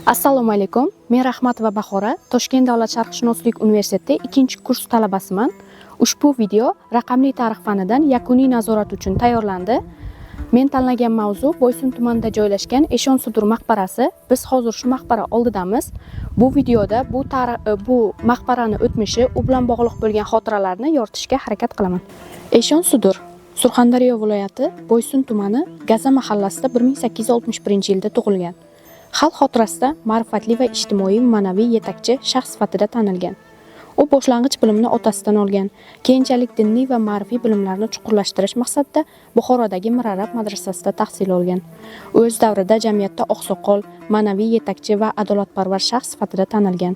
Assalomu alaykum. Men Rahmatova Bahora, Toshkent davlat sharqshunoslik universiteti 2-kurs talabasiman. Ushbu video raqamli tarix fanidan yakuniy nazorat uchun tayyorlandi. Men tanlagan mavzu Boysun tumanida joylashgan Eshon Sudur maqbarasi. Biz hozir shu maqbara oldidamiz. Bu videoda bu maqbarani o'tmishi, u bilan bog'liq bo'lgan xotiralarni yoritishga harakat qilaman. Eshon Sudur Surxondaryo viloyati Boysun tumani Gaza mahallasida 1861-yilda tug'ilgan. Xalq xotirasida ma'rifatli va ijtimoiy ma'naviy yetakchi shaxs sifatida tanilgan. U boshlang'ich bilimni otasidan olgan, keyinchalik diniy va ma'rifiy bilimlarni chuqurlashtirish maqsadida Buxorodagi Mirarab madrasasida tahsil olgan. O'z davrida jamiyatda oqsoqol, ma'naviy yetakchi va adolatparvar shaxs sifatida tanilgan.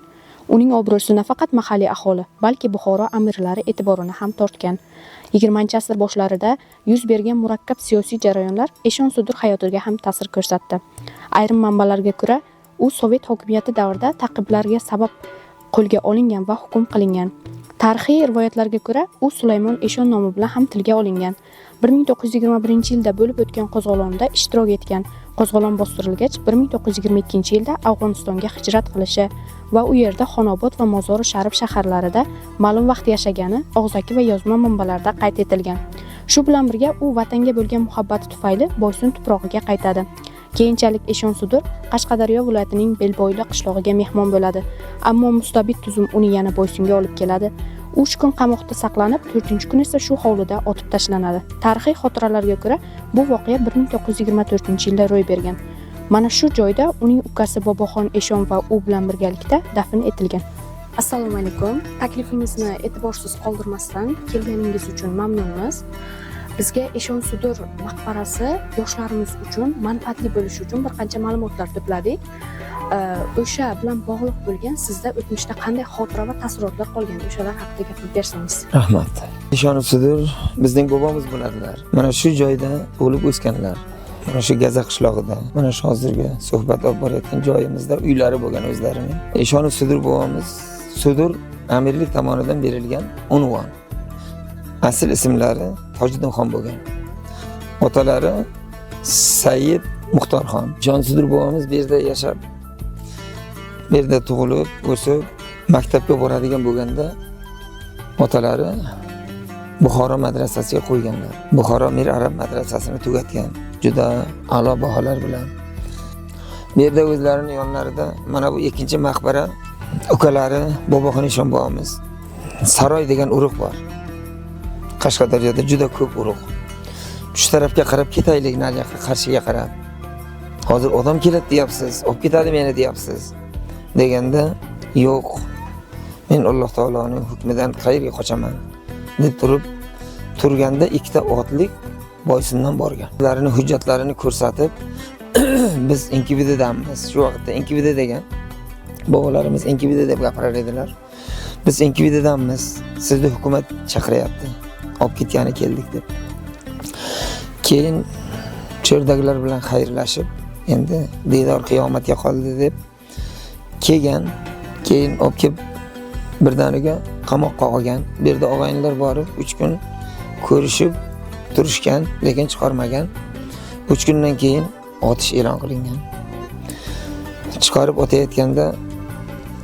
Uning obro'si nafaqat mahalliy aholi, balki Buxoro amirlari e'tiborini ham tortgan. 20-asr boshlarida yuz bergan murakkab siyosiy jarayonlar Eshon Sudur hayotiga ham ta'sir ko'rsatdi. Ayrim manbalarga ko'ra, u sovet hokimiyati davrida ta'qiblarga sabab qo'lga olingan va hukm qilingan. Tarixiy rivoyatlarga ko'ra, u Sulaymon Eshon nomi bilan ham tilga olingan. 1921-yilda bo'lib o'tgan qo'zg'olonda ishtirok etgan. Qo'zg'olon bostirilgach, 1922-yilda Afg'onistonga hijrat qilishi va u yerda Xonobod va Mozori Sharif shaharlarida ma'lum vaqt yashagani og'zaki va yozma manbalarda qayd etilgan. Shu bilan birga u vatanga bo'lgan muhabbati tufayli Boysun tuprog'iga qaytadi. Keyinchalik Eshon Sudur Qashqadaryo viloyatining Belboyli qishlog'iga mehmon bo'ladi. Ammo mustabid tuzum uni yana Boysunga olib keladi. 3 kun qamoqda saqlanib, 4-kun esa shu hovlida otib tashlanadi. Tarixiy xotiralarga ko'ra, bu voqea 1924-yilda ro'y bergan. Mana shu joyda uning ukasi Boboxon Eshon va u bilan birgalikda dafn etilgan. Assalomu alaykum. Taklifimizni e'tiborsiz qoldirmasdan kelganingiz uchun mamnunmiz. Bizga Eshon Sudur maqbarasi yoshlarimiz uchun manfaatli bo'lishi uchun bir qancha ma'lumotlar to'pladik. O'sha bilan bog'liq bo'lgan sizda o'tmishda qanday xotira va taassurotlar qolgan, o'shalar haqida gapirib bersangiz. Rahmat. Eshon Sudur bizning bobomiz bo'ladilar. Mana shu joyda tug'ilib o'sganlar. Mana shu Gaza qishlog'ida, mana shu hozirgi suhbat olib borayotgan joyimizda uylari bo'lgan o'zlarining. Eshon Sudur bobomiz Sudur amirlik tomonidan berilgan unvon. Asl ismlari Tojiddinxon bo'lgan. Otalari Said Muxtorxon. Eshon Sudur bobomiz bu yerda yashab, bu yerda tug'ilib, o'sib, maktabga boradigan bo'lganda otalari Buxoro madrasasiga qo'yganlar. Buxoro Mir Arab madrasasini tugatgan. Juda a'lo baholar bilan. Bu yerda o'zlarining yonlarida mana bu ikkinchi maqbara ukalari Boboxon Eshon bobomiz. Saroy degan urug' bor. Qashqadaryoda juda ko'p urug'. Shu tarafga qarab ketaylik, nariyoqqa, qarshiga qarab. Hozir odam keladi deyapsiz, olib ketadi meni deyapsiz deganda, yo'q. Men Alloh taoloning hukmidan qayerga qochaman deb turib turganda ikkita otlik Boysundan borgan. Ularning hujjatlarini ko'rsatib, biz NKVDdanmiz. Shu vaqtda NKVD degan bobolarimiz NKVD deb gapirar edilar. Biz NKVDdanmiz. Sizni hukumat chaqiryapti. Olib ketgani keldik deb. Keyin cho'rdagilar bilan xayrlashib, endi diydor qiyomatga qoldi deb kelgan. Keyin olib kelib birdaniga qamoqqa olgan. Bu yerda og'aynilar borib 3 kun ko'rishib turishgan, lekin chiqarmagan. 3 kundan keyin otish e'lon qilingan. Chiqarib otayotganda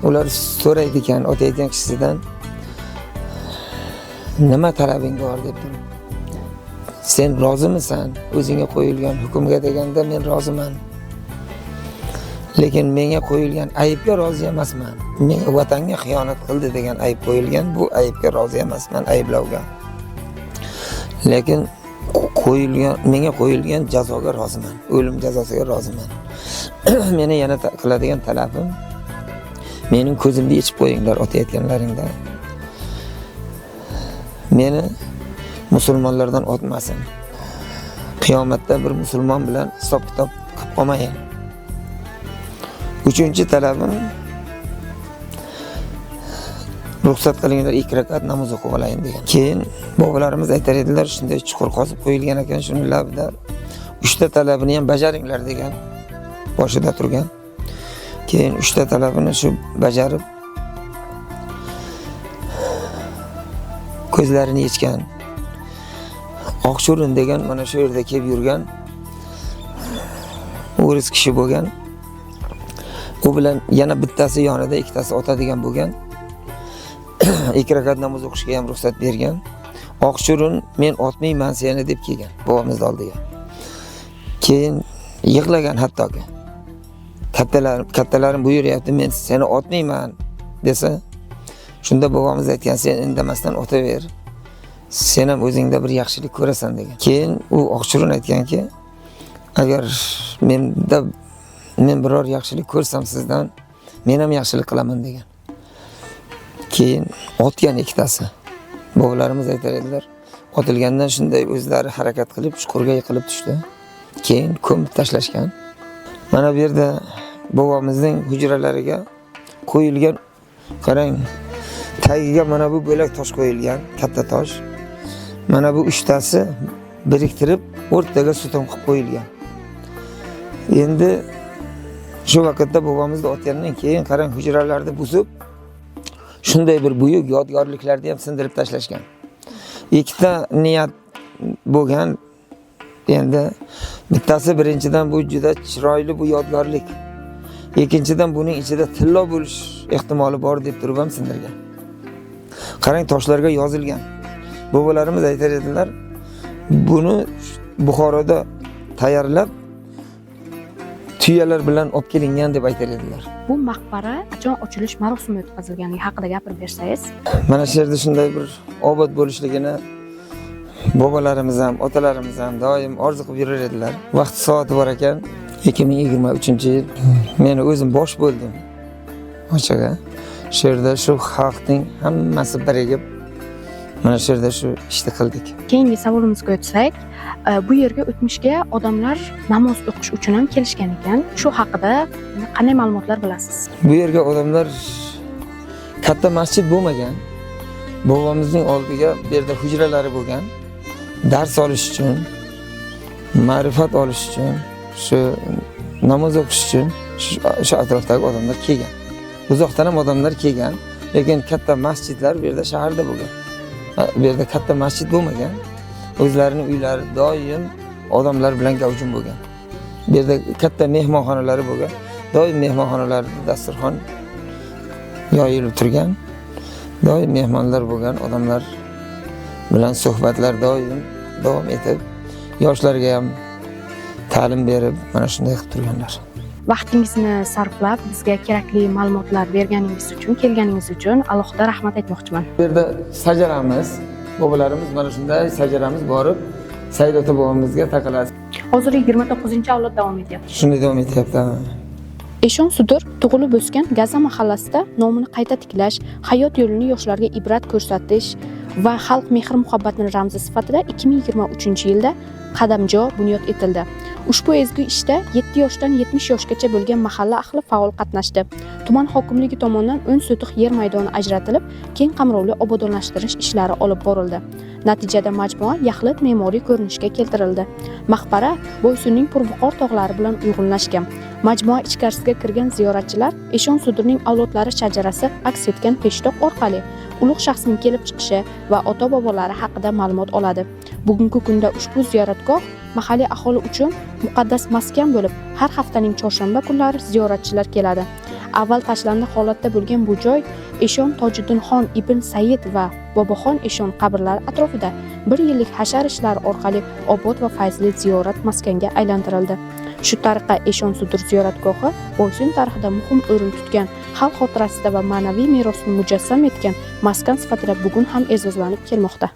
ular so'raydi ekan otayotgan kishisidan, nima talabing bor deb turib. Sen rozimisan o'zingga qo'yilgan hukmga deganda, men roziman. Lekin menga qo'yilgan aybga rozi emasman. Men vatanga xiyonat qildi degan ayb qo'yilgan, bu aybga rozi emasman, ayblovga. Lekin menga qo'yilgan jazoga roziman. O'lim jazosiga roziman. Meni yana qiladigan talabim, mening ko'zimni yechib qo'yinglar otayotganlaringda. Meni musulmonlardan otmasin. Qiyomatda bir musulmon bilan hisob-kitob qilib qolmayin. Uchinchi talabim, ruxsat qilinglar 2 rakat namoz o'qib olayin degan. Keyin bobolarimiz aytar edilar, shunday chuqur qozib qo'yilgan ekan, shuni labida 3 ta talabini ham bajaringlar degan boshida turgan. Keyin 3 ta talabini shu bajarib Ko'zlarini yechgan. Oqcho'rin degan mana shu yerda kelib yurgan o'ris kishi bo'lgan. U bilan yana bittasi yonida ikkitasi otadigan bo'lgan. 2 rakat namoz o'qishga ham ruxsat bergan. Oqcho'rin men otmayman seni deb kelgan bobomizni oldiga. Keyin yig'lagan hattoki. Kattalarim buyuryapti, men seni otmayman desa, shunda bobomiz aytgan, sen indamasdan otaver. Sen ham o'zingda bir yaxshilik ko'rasan degan. Keyin u Oqchurun aytganki, agar men biror yaxshilik ko'rsam sizdan, men ham yaxshilik qilaman degan. Keyin otgan ikkitasi. Bobolarimiz aytar edilar, otilgandan shunday o'zlari harakat qilib chuqurga yiqilib tushdi. Keyin ko'mib tashlashgan. Mana bu yerda bobomizning hujralariga qo'yilgan, qarang, tagiga mana bu bo'lak tosh qo'yilgan, katta tosh. Mana bu uchtasi biriktirib o'rtaga sutun qilib qo'yilgan. Endi shu vaqtda bobomizni otgandan keyin qarang, hujralarni buzib shunday bir buyuk yodgorliklarni ham sindirib tashlashgan. Ikkita niyat bo'lgan. Endi bittasi, birinchidan bu juda chiroyli bu yodgorlik. Ikkinchidan buning ichida tillo bo'lish ehtimoli bor deb turib ham sindirgan. Qarang, toshlarga yozilgan. Bobolarimiz aytar edilar, buni Buxoroda tayyorlab tuyalar bilan olib kelingan deb aytar edilar. Bu maqbara qachon ochilish marosimi o'tkazilganligi haqida gapirib bersangiz. Mana shu yerda shunday bir obod bo'lishligini bobolarimiz ham, otalarimiz ham doim orzu qilib yurar edilar. Vaqti soati bor ekan. 2023-yil men o'zim bosh bo'ldim. Ochig'i. Shu yerda shu xalqning hammasi birigib mana shu yerda shu ishni qildik. Keyingi savolimizga o'tsak, bu yerga o'tmishga odamlar namoz o'qish uchun ham kelishgan ekan. Shu haqida qanday ma'lumotlar bilasiz? Bu yerga odamlar, katta masjid bo'lmagan. Bobomizning oldiga bu yerda hujralari bo'lgan. Dars olish uchun, ma'rifat olish uchun, shu namoz o'qish uchun shu atrofdagi odamlar kelgan. Uzoqdan ham odamlar kelgan, lekin katta masjidlar bu yerda shaharda bo'lgan. Bu yerda katta masjid bo'lmagan. O'zlarining uylari doim odamlar bilan gavjum bo'lgan. Bu yerda katta mehmonxonalari bo'lgan. Doim mehmonxonalarda dasturxon yoyilib turgan. Doim mehmonlar bo'lgan, odamlar bilan suhbatlar doim davom etib, yoshlarga ham ta'lim berib, mana shunday qilib turganlar. Vaqtingizni sarflab bizga kerakli ma'lumotlar berganingiz uchun, kelganingiz uchun alohida rahmat aytmoqchiman. Bu yerda sajaramiz, bobolarimiz mana shunday sajaramiz borib Said ota bobomizga taqaladi. Hozir 29-avlod davom etyapti. Shunday davom etyapti. Eshon Sudur tug'ilib o'sgan Gaza mahallasida nomini qayta tiklash, hayot yo'lini yoshlarga ibrat ko'rsatish va xalq mehr-muhabbatini ramzi sifatida 2023-yilda qadamjo bunyod etildi. Ushbu ezgu ishda 7 yoshdan 70 yoshgacha bo'lgan mahalla ahli faol qatnashdi. Tuman hokimligi tomonidan 10 sotix yer maydoni ajratilib, keng qamrovli obodonlashtirish ishlari olib borildi. Natijada majmua yaxlit me'moriy ko'rinishga keltirildi. Maqbara Boysunning purviqor tog'lari bilan uyg'unlashgan. Majmua ichkarisiga kirgan ziyoratchilar Eshon Sudurning avlodlari shajarasi aks etgan peshtoq orqali ulug' shaxsning kelib chiqishi va ota-bobolari haqida ma'lumot oladi. Bugungi kunda ushbu ziyoratgoh mahalliy aholi uchun muqaddas maskan bo'lib, har haftaning chorshanba kunlari ziyoratchilar keladi. Avval tashlandiq holatda bo'lgan bu joy Eshon Tojiddinxon ibn Said va Boboxon Eshon qabrlari atrofida bir yillik hashar ishlari orqali obod va fayzli ziyorat maskanga aylantirildi. Shu tariqa Eshon Sudur ziyoratgohi Boysun tarixida muhim o'rin tutgan, xalq xotirasida va ma'naviy merosni mujassam etgan maskan sifatida bugun ham e'zozlanib kelmoqda.